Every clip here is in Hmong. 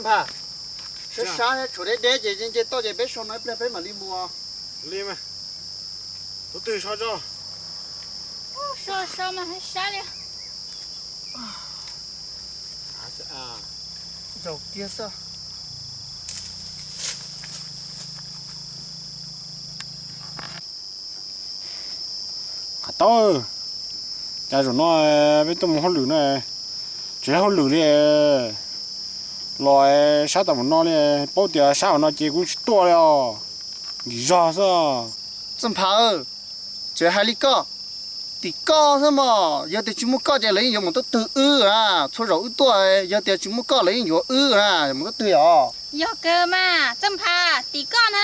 Sab sab tshuav deb deb ces nce nce toj ces peb so no ib pliag peb mam li mus. Li mas, tus twg so tso. So so mas sab li. Zaum kiag xwb. Qhov tau, cas zaum no peb tuaj mus hauj lwm no, tsis hauj lwm li. Los sab tau mus no li, paub tias sab mus no ces kuv tsis tuaj li os. Nkim zog xwb. Txawj Nphas, tseem hais li koj, tim koj xwb mog, yog tias tsis muaj koj ces lawv yeej yuav mus tub twg wb na, txhua zaum wb tuaj yog tias tsis muaj koj lawv yeej yuav wb na, mus tub twg os. Yog kawg mas Txawj Nphas, tim koj na,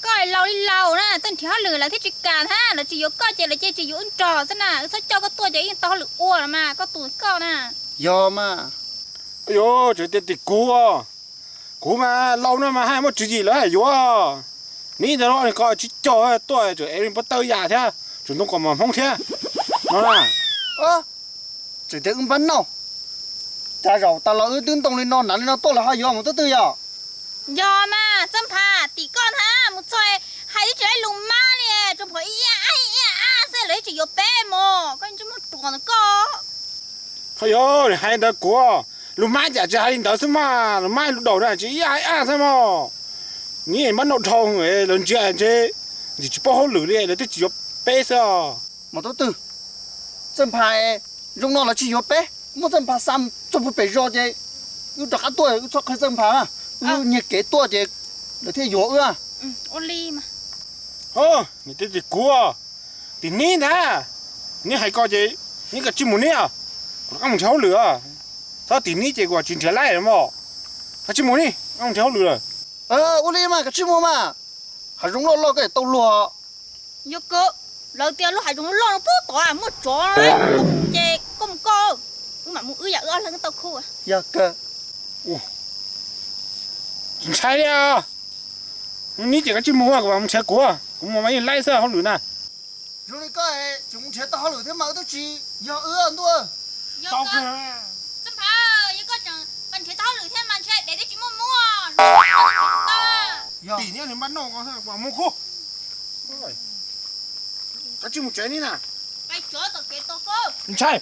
koj laus li laus na, tuaj nrhiav hauj lwm lawv thiaj tsis kam na, lawv tsis yuav koj ces lawv cia tsis yuav wb nrog xwb na, wb txhob coj koj tuaj ces wb yeej tau hauj lwm ua los mas, koj tus koj na. Yog mas. Yog, tseem tias tim kuv, kuv mas laus no mas haj muaj tswv yim lawv haj yuav. Neb ntawd los koj tsis cog tuaj tseem ev pob tawb yam thiab, tseem ntoo kos mos Hmoob thiab no na. Tseem tias wb npab nauj, cas zaum tas los wb twb ntoo li no hnav li no tuaj lawv ho yuav mus tub twg yog? Yog mas Txawj Nphas, tim koj ntag, mus txog hais twb tsis hais lus mab li, tsuas pom ib ab ib ab xwb lawv tsis yuav peb mus, koj tsis muaj ruam ntawm koj. Ho yog hais ntawd kuv, lus mab cas tsis hais li ntawd xwb mas, lus mab lus daus na tsis ib ab ib ab xwb mog. Neb npab nauj dhau, lawv ntsia ntshe ntxim tsis paub hauj lwm li lawv twb tsis yuav peb xwb os. Mas tub twg, Txawj Nphas, zoo no lawv tsis yuav peb, muab Txawj Nphas xa txog puag pem zos ces wb rov qab tuaj wb txhob qhia Txawj Nphas, wb nyiag kev tuaj ces lawv thiaj yuav wb. Ho, neb tias tim kuv, tim neb ntag, neb hais ko ces neb kav tsij mus neb, kuv rov qab mus nrhiav hauj lwm. Txhob tim neb ces kuv tsis nrhiav laib mog, kav tsij mus neb, mus nrhiav hauj lwm lawm. Ua li mas kav tsij mus mas, hav zoov loj loj koj tau luag. Yog kawg, lawv tias lub hav zoov loj no puag tod muaj tsov, koj mus ces koj mus koj, wb mam mus wb yam wb ob leeg tau khu. Yog kawg. Tsis ntshai li, neb ces kav tsij mus, kuv mam mus nrhiav kuv, kuv mus mas yeej laib xwb hauj lwm na. Zoo li koj tseem mus nrhiav tau hauj lwm thiab mas wb twb tsis yog wb ntuj. Txawj Nphas, yog koj tseem nrhiav tau hauj lwm thiab mas ntshe dev twb tsis muaj muab. Tim neb npab nauj ko mus khu. Kav tsij mus tsev neb na. Ntshai.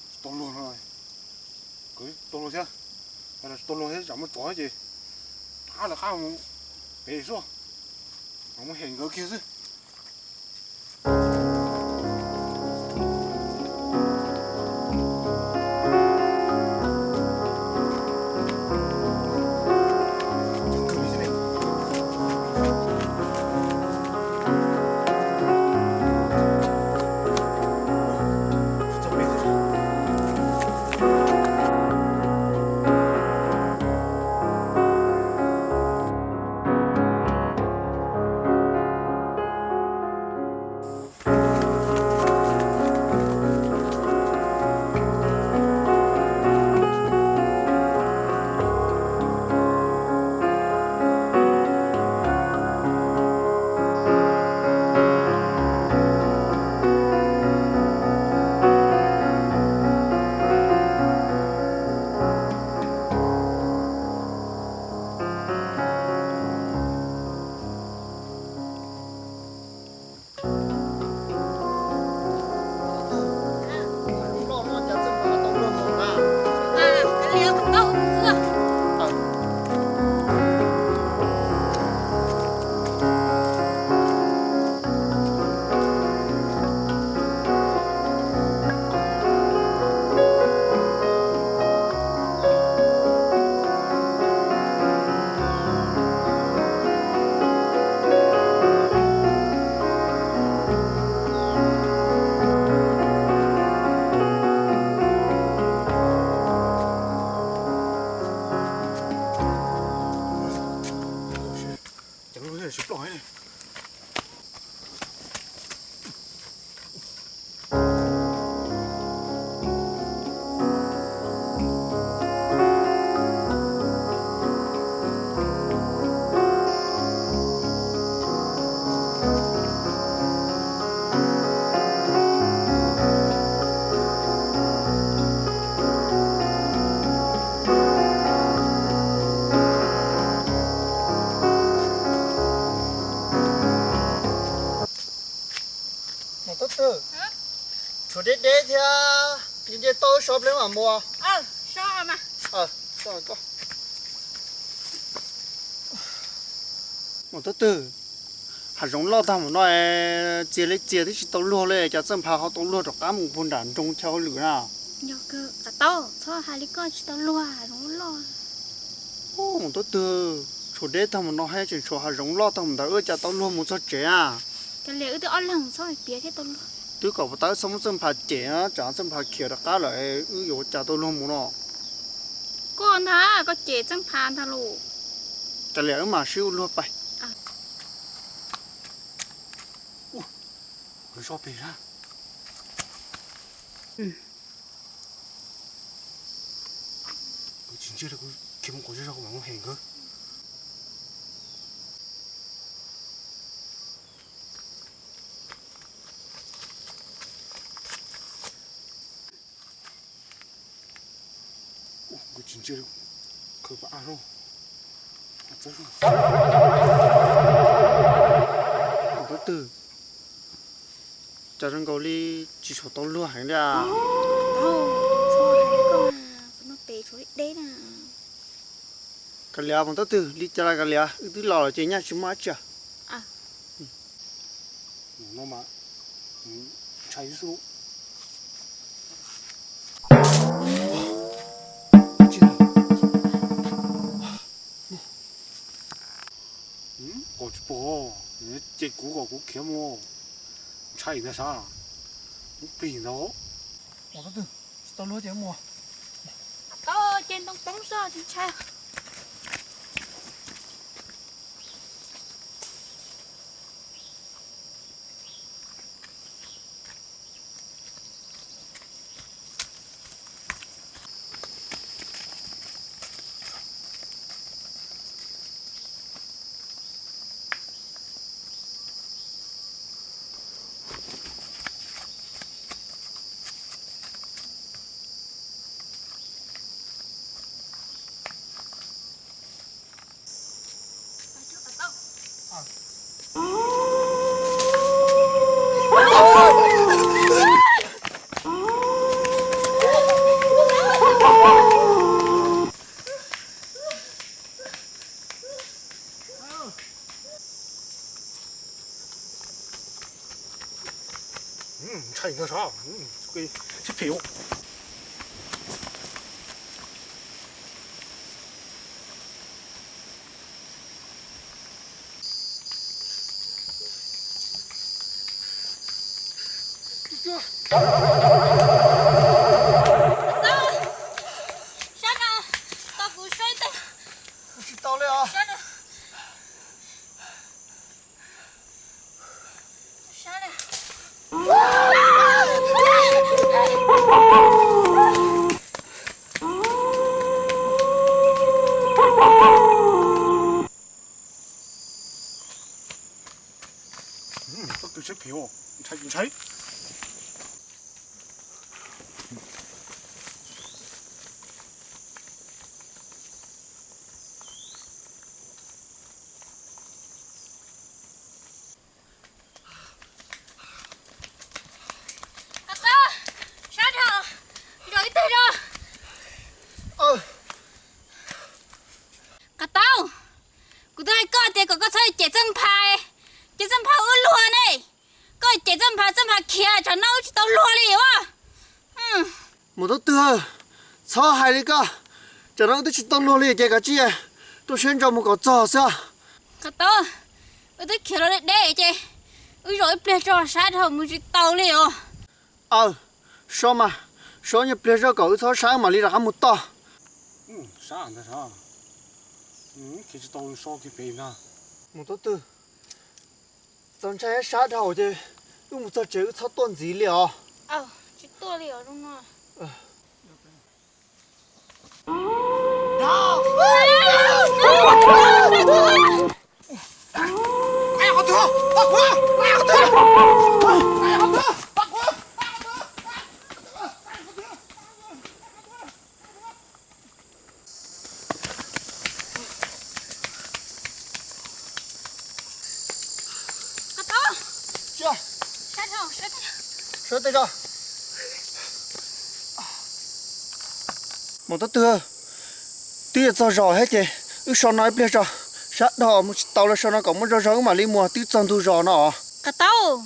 Tsis tau luag no, tsis tau luag thiab, tsis tau luag thiab tsam muaj tsov ces rov qab mus pem xwb, muab hem nkawd kiag xwb. Nce toj wb sov ple mam mus. Mus tub twg, hav zoov loj tag mus no, txias li txias twb tsis tau luag li, cas Txawj Nphas ho tau luag rov qab mus puag nram nroog chaw hauj lwm na. Yog kawg, Qav Taub, txhob hais li koj, tsis tau luag, hav zoov loj. Mus tub twg, tshuav deb tag mus no thiab tseem tshuav hav zoov loj tag mus ntawd, wb cas tau luag mus txog tsev na. Kav liam, wb twb ob leeg, txhob piav thiab tau luag. Twb kom puas tas wb txhob muab Txawj Nphas cem, tsam Txawj Nphas khiav rov qab lawm, wb yuav ua cas tau luag mus no. Koj ntag, koj cem Txawj Nphas ntag lauj. Kav liam, wb mam sib ua luag pais. Kuv tsis ntsia, kuv khiav mus qhov zej zog kuv mam mus hem nkawd. Kuv tsis ntsia, khaws pas av. Mus tub twg, cas zoo nkaus li tsis tshua tau luag heev li. Tau, txhob hais li koj, qhov no pem tshuav deb na. Kav liam, mus tub twg, li cas los kav liam, wb twb los lawm ces nyaj tsis muaj dab tsi. Ntshai xwb. Qos tsis pom, ces kuv kom kuv khiav mus, ntshai ntag sav, kuv plig ntag. Mus tub twg, tsis tau luag ces mus. Tau, ces ntoo poob xwb tsis ntshai. Ntshai ntag sav, sib phem. Sab na, tos kuv saib teg. Kuv tsis tau li os. Koj twb sib phem, ntshai ntshai. Qav Taub, sab dhau, zov ib teg zog. Qav Taub, kuv twb hais koj tias kom koj txhob cem Txawj Nphas, cem Txawj Nphas ua luag ne. Koj cem Txawj Nphas, Txawj Nphas khiav, tsam no wb tsis tau luag li os. Mus tub twg, txhob hais li koj, tsam no wb twb tsis tau luag li ces kav tsij tuaj siab ntso mus kom txog xwb. Qav Taub, wb twb khiav los deb deb ces wb zov ib pliag tso, sab dhau mus tsis tau li os. Aw, so mas, so ib nyuag pliag zog kom wb txhob sab mam li rov qab mus toj. Sab ntag, khiav tsis tau, so kiag pem ntag. Mus tub twg, txaus ntshai sab dhau ces wb mus txog tsev wb txhob tuaj ntxiv li os. Tsis tuaj li os zoo no. Qav Taub, sab dhau, sab dhau. Mus tub twg, twb yuav txog zos thiab ces wb so no ib pliag tso, sab dhau mus tsis tau lawm, so no kom muaj zog zog wb mam li mus twb txog ntug zos no. Qav Taub,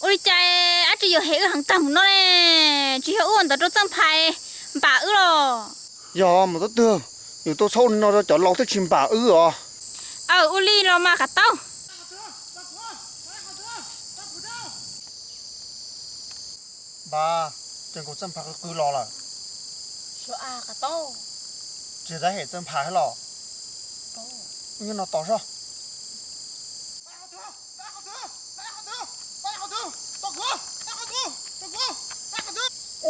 ua li cas dab tsi yuav hem wb heev tag mus no ne? Tsis yog wb ua ntawd rau Txawj Nphas npam wb los? Yog mus tub twg, yus tuaj txhob ua li no rau cov laus thiaj tsis npam wb os. Aw, ua li los mas Qav Taub. Npam, ces nkaus Txawj Nphas qw qw los lawm. Tsis dab hem Txawj Nphas thiab los? Nyob no tos soj.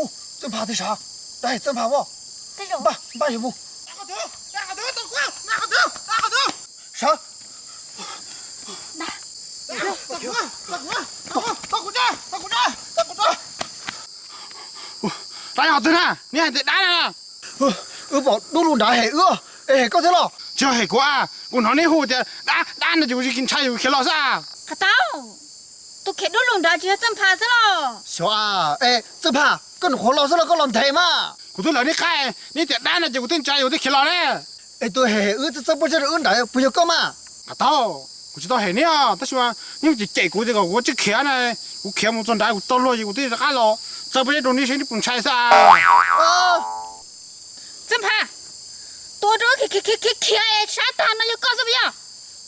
Ub, Txawj Nphas tiag sav, dab hem Txawj Nphas as. Npaj, npaj yus mus. Sav. Dab yog twg na, neb hais tias dab na? Wb pom dub lug nrad hem wb, es hem koj thiab los? Tsis yog hem kuv a, kuv hnov neb hu tias dab dab no ces kuv tsis ntshai kuv khiav los xwb a. Qav Taub, tus khiav dub lug nrad tsis yog Txawj Nphas xwb los? Xyov a, es Txawj Nphas, koj nyuam qhuav los xwb los koj los ntev mas? Kuv twb lawv neb qab, neb tias dab no ces kuv twb ntshai kuv twb khiav los ne. Es tus hem wb twb txawb pob zeb rau wb nrad puas yog koj mas? Qav Taub, kuv tsis tau hem neb os, tab sis mas neb mus cem cem kuv tias kom kuv tsis khiav na, kuv khiav mus txog nrad kuv tsis tau luag ces kuv twb rov qab los txawb pob zeb rau neb seb neb puas ntshai xwb a. Txawj Nphas, tus ua rau wb khiav khiav khiav khiav sab tag no yog koj xwb puas yog?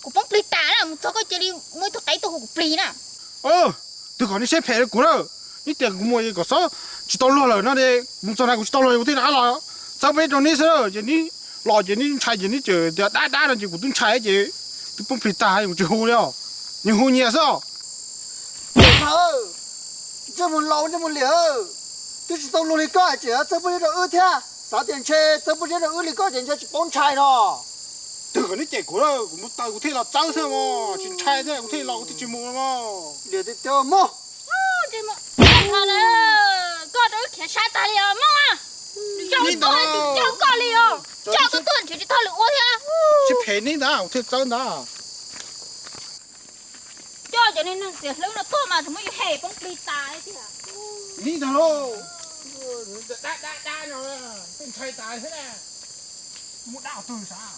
Kuv poob plig tas na, mus txog koj cia li muaj ib tug qe tuaj hu kuv plig na. Twb kom neb siab phem rau kuv na, neb tias kuv mus kom txhob tsis tau luag lawm no, mus txog nrad kuv tsis tau luag kuv thiaj rov qab los txawb pob zeb rau neb xwb, ces neb los ces neb ntshai ces neb tseem tias dab dab no ces kuv twb ntshai ces twb poob plig tag kuv tsis hu li os, nyias hu nyias xwb os. Ntsej muag laus ntsej muag liam, twb tsis tau luag li koj tseem txawb pob zeb rau wb thiab, xav tias ntshe txawb pob zeb rau wb li koj ces ntshe tsis paub ntshai no. Twb kom neb cem kuv, kuv mus taw kuv thiaj los txawb xwb mog, tsis ntshai thiab kuv thiaj los kuv thiaj tsis mus mog. Liam tiag tiag mog. Koj rau wb khiav sab tag li os mog. Zoo tuaj tsis coj koj li os, coj koj tuaj nrhiav tsis tau lwm ua thiab. Tsis phem neb ntag kuv thiaj txawb ntag. Coj cov niag neeg xiam hlwb no tuaj mas tseem muab yus hem poob plig tas tiag. Neb ntag lauj, dab dab dab no twb ntshai tas thiab na. Muaj dab qhov twg sav?